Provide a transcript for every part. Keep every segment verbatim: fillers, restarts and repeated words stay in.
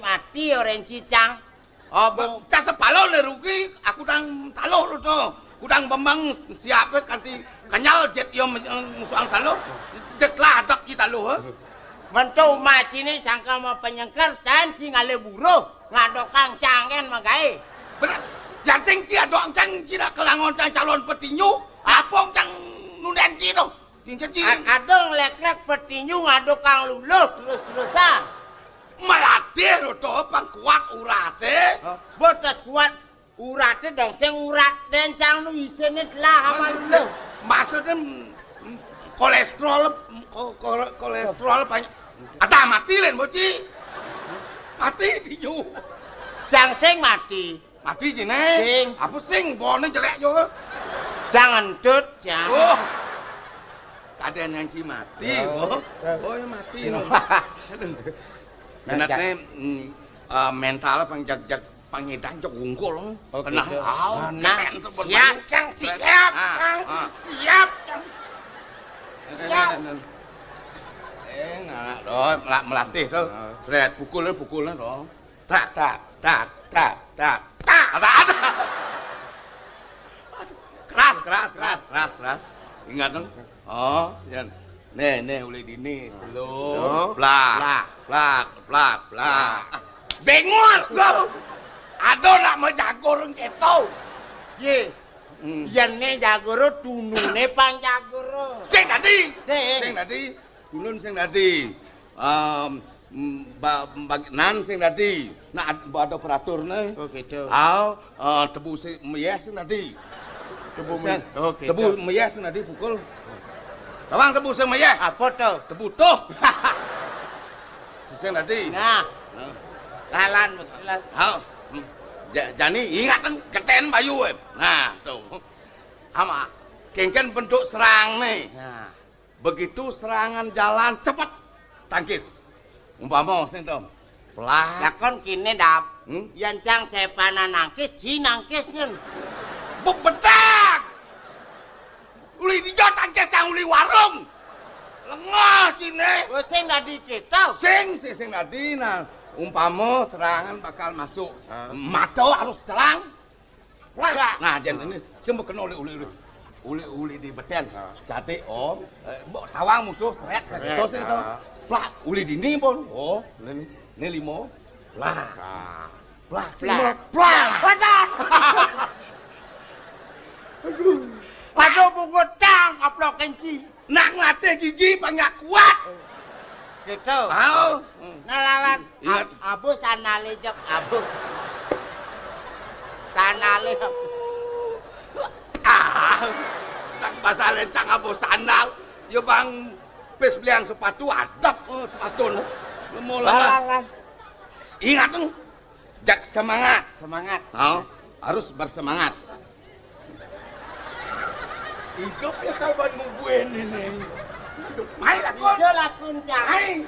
Mati orang cicang. Oh, bung. Cak sepalo le rugi, aku dang taluh lu to. Kudang bembang siap kanti kenyal jet yo musuang taluh. Jet lah adak ki taluh. Mentu macine cangka mau penyengker, can ci ngale buruh, ngadokang canggen magae. Bener. Yang sing ci adok cang ci nak kelangon cang calon petinju, apong cang nunden ci to. Sing ci. Adong leklek petinju ngadokang luluh terus-terusan. Melatih lo to pang kuat urate. Botas kuat urate dong sing urat dencang nu isine telah sama luluh. Maksudnya kolesterol, kolesterol banyak. Ada mati len boci. Mati tinju. Cang sing mati. Mati cine. Sing. Apa sing bone jelek jo. Jangan tut, jangan. Oh. Kadang yang ci mati. Oh, oh ya mati lo. Aduh. Enaknya mental apa yang jag-jag pangidan cok wungkul. Kena. Nah, siap, Cang, siap, Cang. Siap, Cang. Eh, nah, doh, melatih tuh. Seret, pukul, pukul, doh. Tak, tak, tak, tak, tak, tak. Ada, ada. Keras, keras, keras, keras, keras. Ingat dong. Oh, ya. Nih, nih, uli dini, slow, blak, blak, blak, blak. Bengol, go. Ada nak mau jago reng keto. Ye. Hmm. Yen ne jagoro, tunune pang jagoro. Sing tadi. Sing. Sing tadi. Tunun sing tadi. Em, ba-, bag-, nan sing tadi. Nah, ad-, ada peratur ne. Oh, gitu. Au, eh, tebu sing meyeh sing tadi. Tebu sing, me-, oh, gitu. Tebu meyeh sing tadi pukul. Tawang tebu sing meyeh. Apa to? Tebu tuh. Sing tadi. Nah. Lalan, betulan. Hau. Hmm. Ja-, jani ingat kan keten bayu, eh. Nah, tuh. Ama, kengken bentuk serang nih. Nah. Begitu serangan jalan cepet tangkis. Umpama sing to. Pelah. Lakon kine dap. Hmm? Yan cang sepana nangkis, ci nangkis nyen. Bebedak. Uli dijo tangkis yang uli warung. Lengah cine. Oh, sing dadi kita. Sing, sing, sing dadi. Nah, umpama serangan bakal masuk. Mata harus terang. Wah. Nah, jan ini sing bekeno uli, uli, uli. Uli, uli di beten. Jadi, Om, eh, mbok tawang musuh, seret, seret, terus itu. Plak, uli dini, Pon. Oh, ini, ini limo. Plak. Plak, sing plak. Wadah. Aduh. Aduh, bungut cang, kaplok kenci. Nak nglatih gigi banyak kuat. Gitu. Tahu? Nah, lalan. Ingat. Ab-, abu sandale jek, abu. Sandale. Ah, tak basah lencang abu sandal. Yo bang, pes beliang sepatu adep, oh, sepatu. Semua lah. Lalan. Ingat, Eng. Jak semangat. Semangat. Oh, harus bersemangat. Hidup ya kawan nungguin ini. Hidup. Mai lakon. Ijo lakon, Cang. Mai.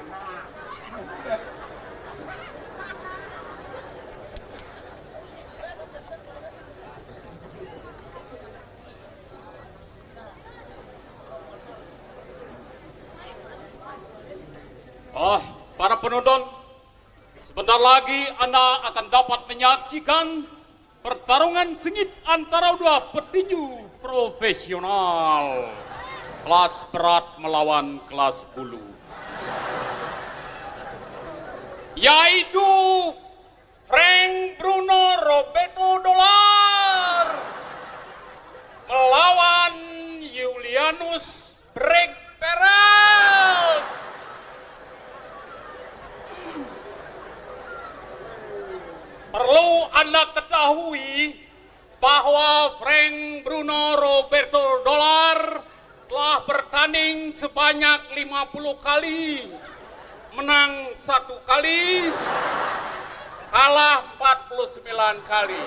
Oh, para penonton, sebentar lagi Anda akan dapat menyaksikan pertarungan sengit antara dua petinju profesional kelas berat melawan kelas bulu, yaitu Frank Bruno Roberto Dolar melawan Julianus Breg Peral. Perlu Anda ketahui bahwa Frank Bruno Roberto Dolar telah bertanding sebanyak lima puluh kali, menang satu kali, kalah empat puluh sembilan kali.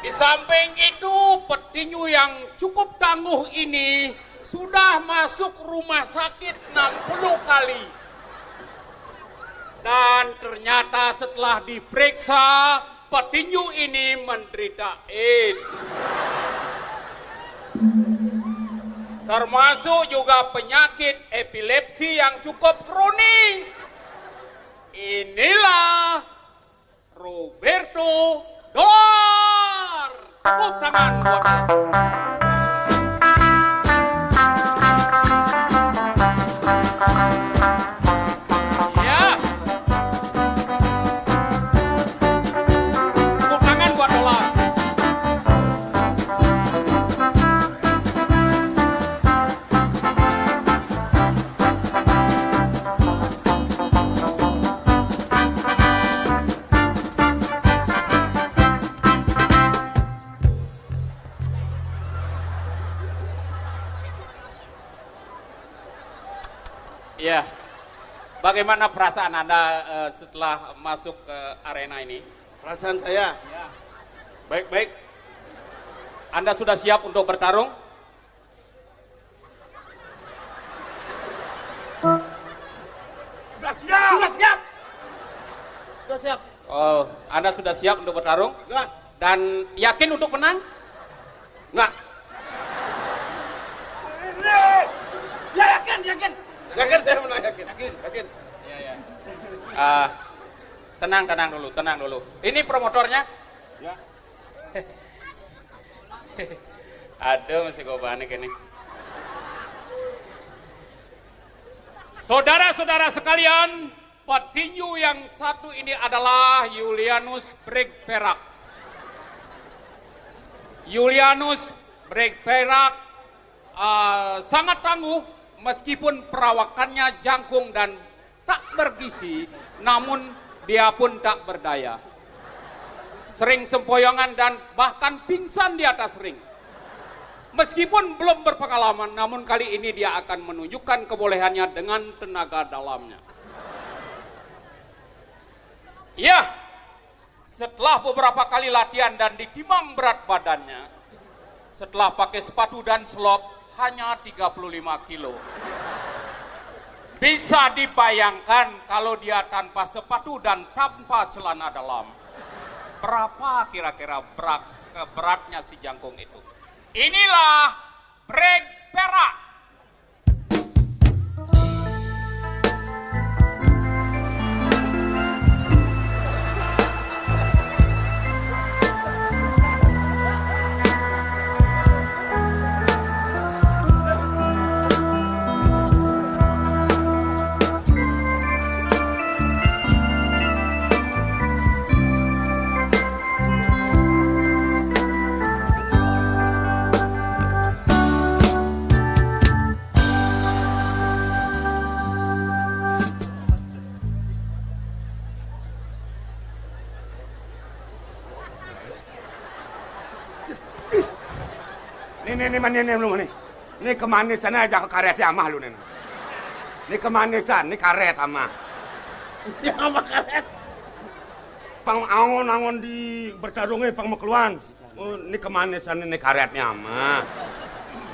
Di samping itu, petinju yang cukup tangguh ini sudah masuk rumah sakit enam puluh kali. Dan ternyata setelah diperiksa, petinju ini menderita AIDS. Termasuk juga penyakit epilepsi yang cukup kronis. Inilah Roberto Dolar. Tepuk tangan buat Dolar. Ya. Tepuk tangan buat Dolar. Iya. Bagaimana perasaan Anda, eh, setelah masuk ke arena ini? Perasaan saya? Ya. Baik-baik. Anda sudah siap untuk bertarung? Sudah siap. Sudah siap. Sudah siap. Oh, Anda sudah siap untuk bertarung? Sudah. Dan yakin untuk menang? Enggak. Ya, yakin, yakin. Yakin, saya menang, yakin. Yakin. Yakin. Iya, iya. Ah, tenang, tenang dulu, tenang dulu. Ini promotornya? Ya. Aduh, masih gue panik ini. Saudara-saudara sekalian, petinju yang satu ini adalah Julianus Breg Perak. Julianus Breg Perak, eh, sangat tangguh meskipun perawakannya jangkung dan tak bergizi, namun dia pun tak berdaya. Sering sempoyongan dan bahkan pingsan di atas ring. Meskipun belum berpengalaman, namun kali ini dia akan menunjukkan kebolehannya dengan tenaga dalamnya. Ya, setelah beberapa kali latihan dan ditimang berat badannya, setelah pakai sepatu dan selop hanya tiga puluh lima kilo. Bisa dibayangkan kalau dia tanpa sepatu dan tanpa celana dalam. Berapa kira-kira berat, beratnya si jangkung itu? Inilah Breg Perak. Nih, nih, nih, nih, nih, nih, nih. Nih kemanisan aja ke karet ya amah lu nih. Nih kemanisan, nih karet amah. Ya amah karet. Pang angon-angon di bertarungnya pang mekeluan. Oh, ini kemanisan ini karetnya mah.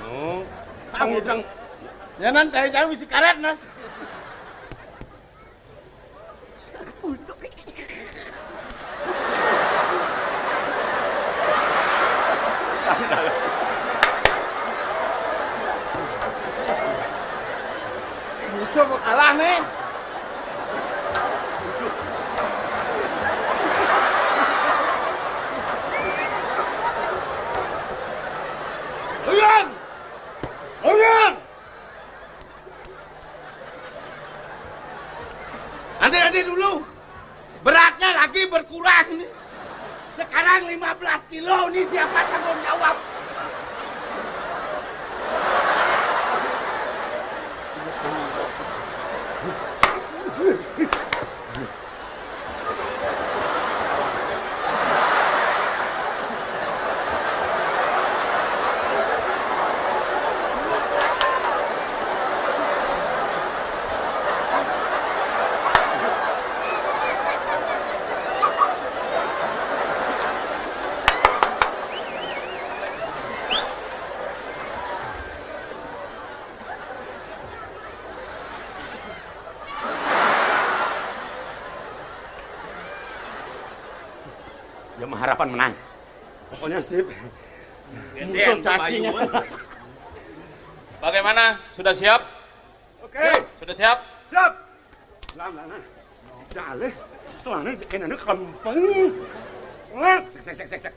Oh, pang udang. Ya nan tadi jauh isi karet, Nas. Busuk. Busuk kok kalah nih. Tuyang! Tuyang! Nanti-nanti dulu. Beratnya lagi berkurang nih. Sekarang lima belas kilo nih, siapa tanggung jawab? Ya mah harapan menang. Pokoknya sip. Musuh cacinya. Bagaimana? Sudah siap? Oke. Sudah siap? Siap. Lang, lang, lang. Dalih, soalnya kena ini kelempeng. Wah, sek, sek, sek, sek, sek.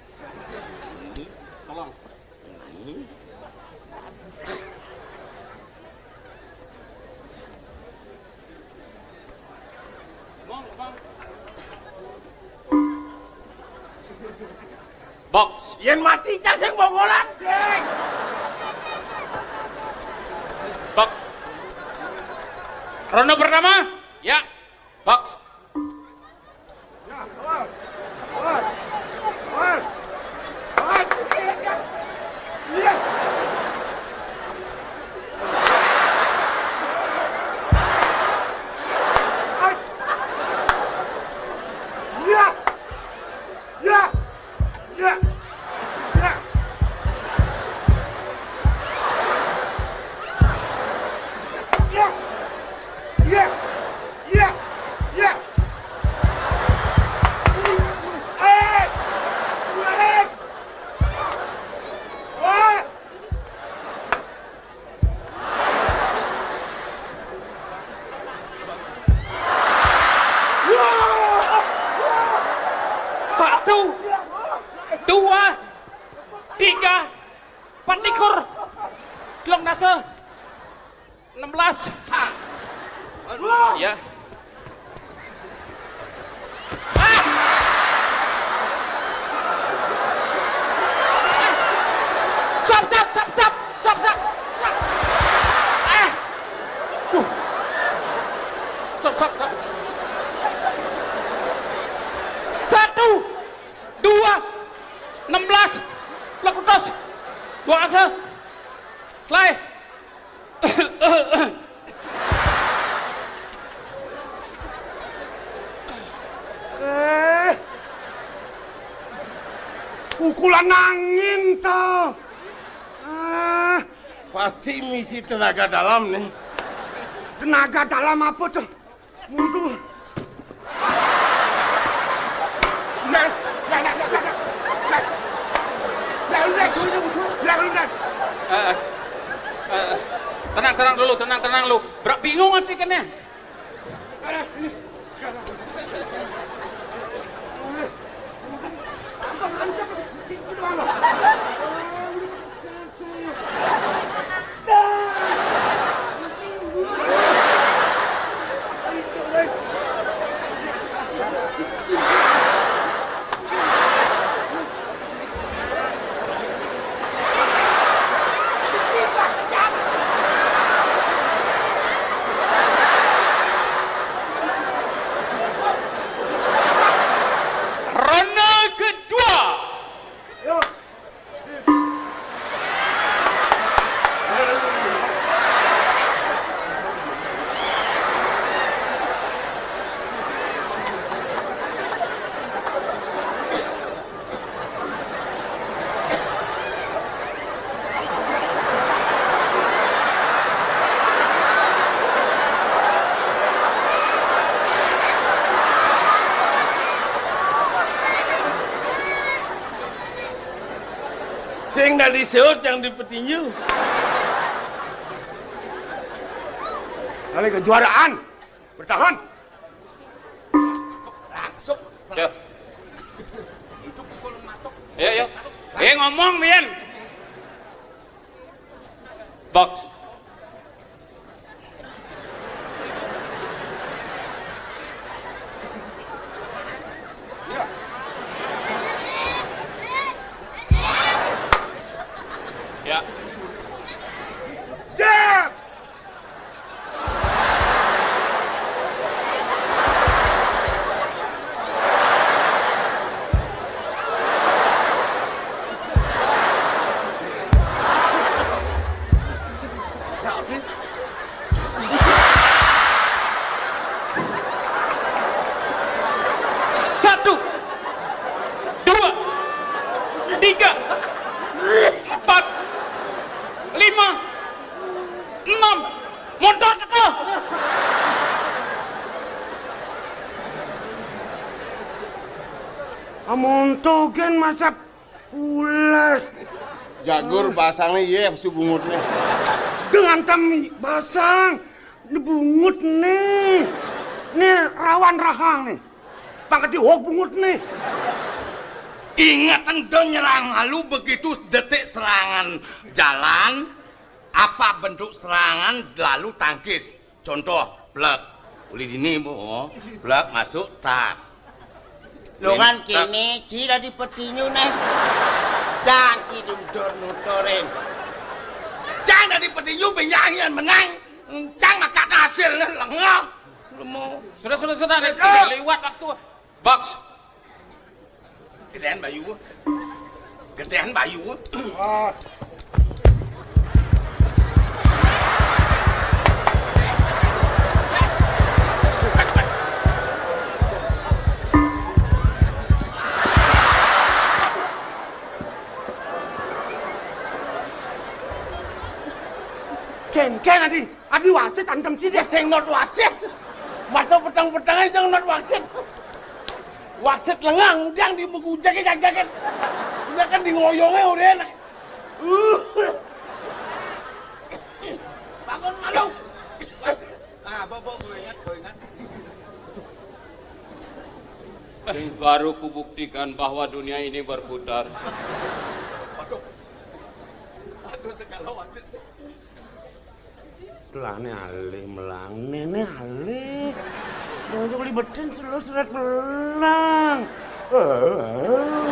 Tolong. Box. Yen mati cah sing bonggolan, sing. Box. Ronde pertama? Ya. Box. Satu, dua, tiga, empat likur, telung dasa, enam belas. Ya. Ah! Stop, stop, stop, stop, stop, stop, stop. Ah! Duh. Stop, stop, stop. Satu, dua, enam belas, lekutus, dua asa. Selai. Eh, pukulan angin to. Ah, pasti misi tenaga dalam nih. Tenaga dalam apa tuh? Mundur. Nah, nah, nah, nah, nah, nah. Nah, udah, udah, udah, udah. Eh, eh, eh, eh. Tenang, tenang dulu, tenang, tenang dulu. Berak bingung aja kan ya? Ronde kedua. Sing dadi seut yang dipetinju. Kali kejuaraan. Bertahan. Langsung. Ya. Itu pukul masuk. Ya, ya. Eh, ngomong, Bian. Box. Ya. Jab! Satu, dua, tiga, empat, lima, enam. Montor teka. Amun tugen masa pulas. Jagur basangnya, iya, su bungutnya. Dengan tam basang, bungut nih. Né rawan rahang né. Pang kadi hok bungut né. Inget ento nyerang malu begitu detik serangan jalan, apa bentuk serangan lalu tangkis. Contoh, plek. Uli dini, Bu. Plek masuk, tak. Lo kan kéné, ci dadi petinju né. Cang ci dudor nutorin. Cang dadi petinju, bénjang yén menang. Cang makan hasilné lenga. Lemo. Sudah, sudah, sudah. Liwat waktu. Bos. Gedéan bayu. Gedéan bayu. Kén, kén, adi. Adi wasit antem ci dé. Sing not wasit. Mata peteng-peteng aja not wasit. Wasit lengang, udah di megujake jajakan. Udah kan di ngoyongnya udah enak. Uh. Bangun malu. Wasit. Nah, Bobo, gue ingat, gue ingat. Baru kubuktikan bahwa dunia ini berputar. Waduh. Aduh, segala wasit. Lah, né alih melang, néné alih. Dong sok libetin selo seret melang. Eh,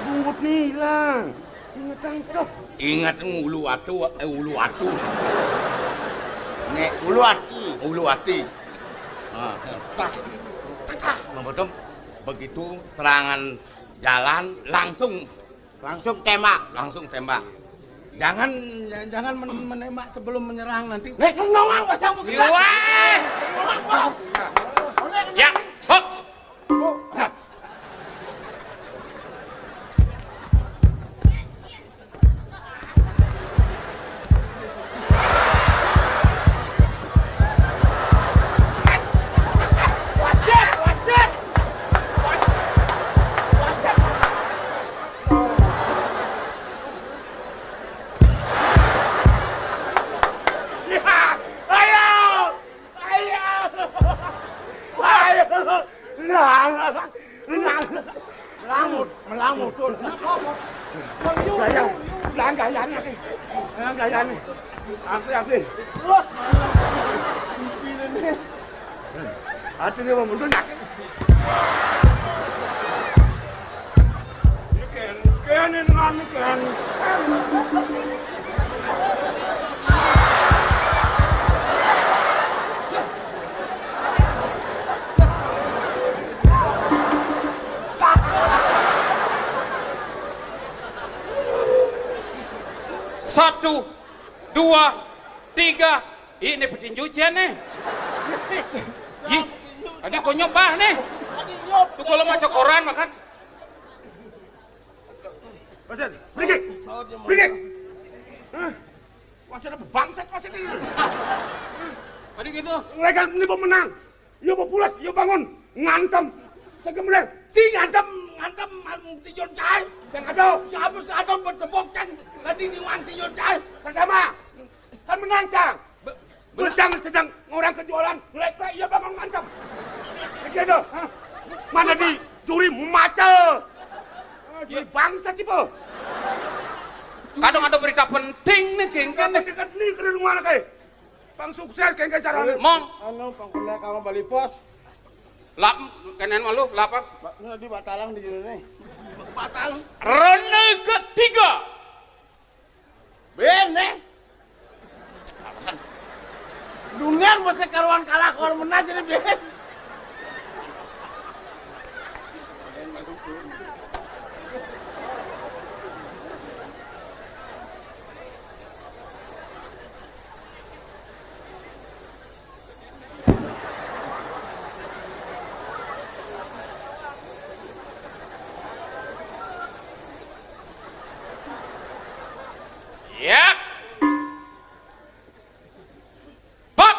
bungut né ilang. Ingetang tuh. Inget ngulu atu, eh, ulu atu. Né ulu ati. Ulu ati. Nah, tah. Tah, begitu serangan jalan langsung Langsung tembak. Langsung tembak. Jangan, jangan men- menembak sebelum menyerang nanti. Nek kenongang pasang begitu. Iweh. Ya, hoks. Ayo, ayo, ayo. Nah, nah, nah. Melangut, melangut. Gaya, lang gayane. Lang gayane. Asik, asik. Atine wong mundur. Ken, ken, ken. Satu, dua, tiga. Ih, ini petinju cian nih. Ih, tadi konyol bah nih. Tuh kalau maca koran makan. Wasit, pergi. Pergi. Hah? Wasit apa bangsat wasit ini? Tadi gitu. Legal ini mau menang. Yo bepulas, yo bangun, ngantem. Segemeler, si ngantem, ngantem, ngantem tijun cai. Sing ada, siapa sing ada bertepuk cang, tadi niwang tijun cai. Pertama, kan menang cang. Be- Lu jangan sedang orang kejualan, ngelepek, yo bangun ngantem. Begitu, hah? Mana di juri maca? Ah, juri bangsa tipe. Kadang ada berita penting nih, geng, kan nih. Dekat nih ke rumah anak, eh. Pang sukses kengke carane. Mong. Anu, pang kena kamu bali pos. Lap, kenen malu, lap apa? Ba- Ini di Batalang di sini nih. Batal. Ronde ketiga. Bene. Dunia mesti karuan kalah kawan menang jadi ben. Ya. Pak.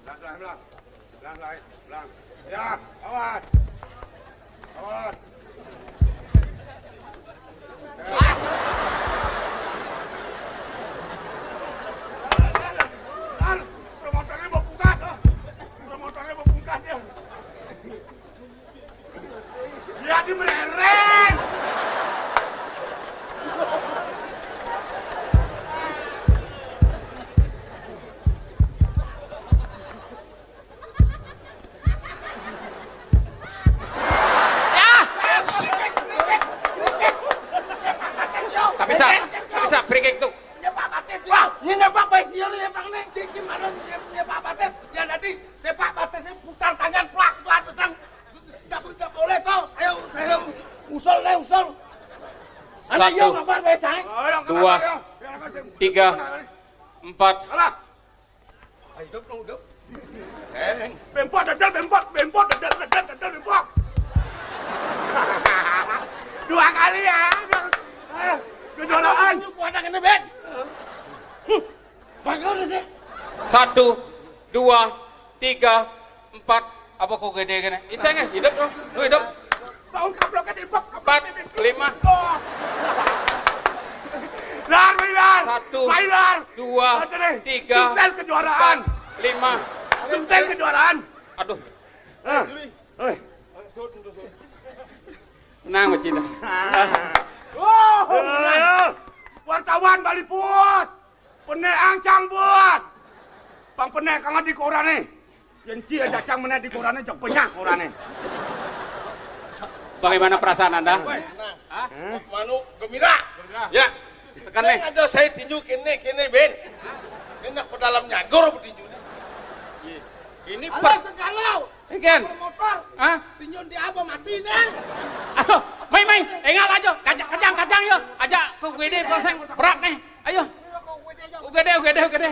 Belang, belang, belang. Belang, belang, belang. Ya, awas. Awas. Promotornya mau buka, tuh. Promotornya mau Free kick tuh. Nyepak batis ya. Wah, ini nyepak batis ya, nyepak nih. Jadi gimana nyepak batis? Ya nanti sepak batisnya putar tangan plak itu atas sang. Tidak, tidak boleh tuh. Saya, saya usul deh, usul. Ada iya Satu, kabar batis, Sang? Dua, tiga, empat. Alah. Hidup dong, hidup. Eh, bempot, dadal, bempot, bempot, dadal, dadal, dadal, bempot. Dua kali ya. Ayo, kejuaraan. Ini kuat ini, Ben. Bagus sih. Satu, dua, tiga, empat. Apa kok gede gini? Iseng ya, hidup dong. Lu hidup. Tahun kaploknya di bab, Empat, lima. Oh. Lar, main lar. Satu, Main lar. Dua, Ada deh. Tiga, Sukses kejuaraan. Empat, lima. Sukses kejuaraan. Aduh. Ah. Eh. Menang, Cina. Wow. Eh. Wartawan Bali Pos. Pene ancang, Bos. Pang pene kang di korane. Yen ci aja cang meneh di korane, jok penyah korane. Bagaimana perasaan Anda? Hah? Manu gembira. Ya. Sekan nih. Ada saya tinju kene, kene, Ben. Ini nak pedalam nyagur apa tinju ini? Ini Halo, per- segalo. Ikan. Bermotor. Hah? Tinju di apa mati nih? Aduh, mai, mai. Engal aja. Kacang, kacang, kacang, yo. Aja ke U G D, pasang berat nih. Ayo. U G D, U G D, U G D.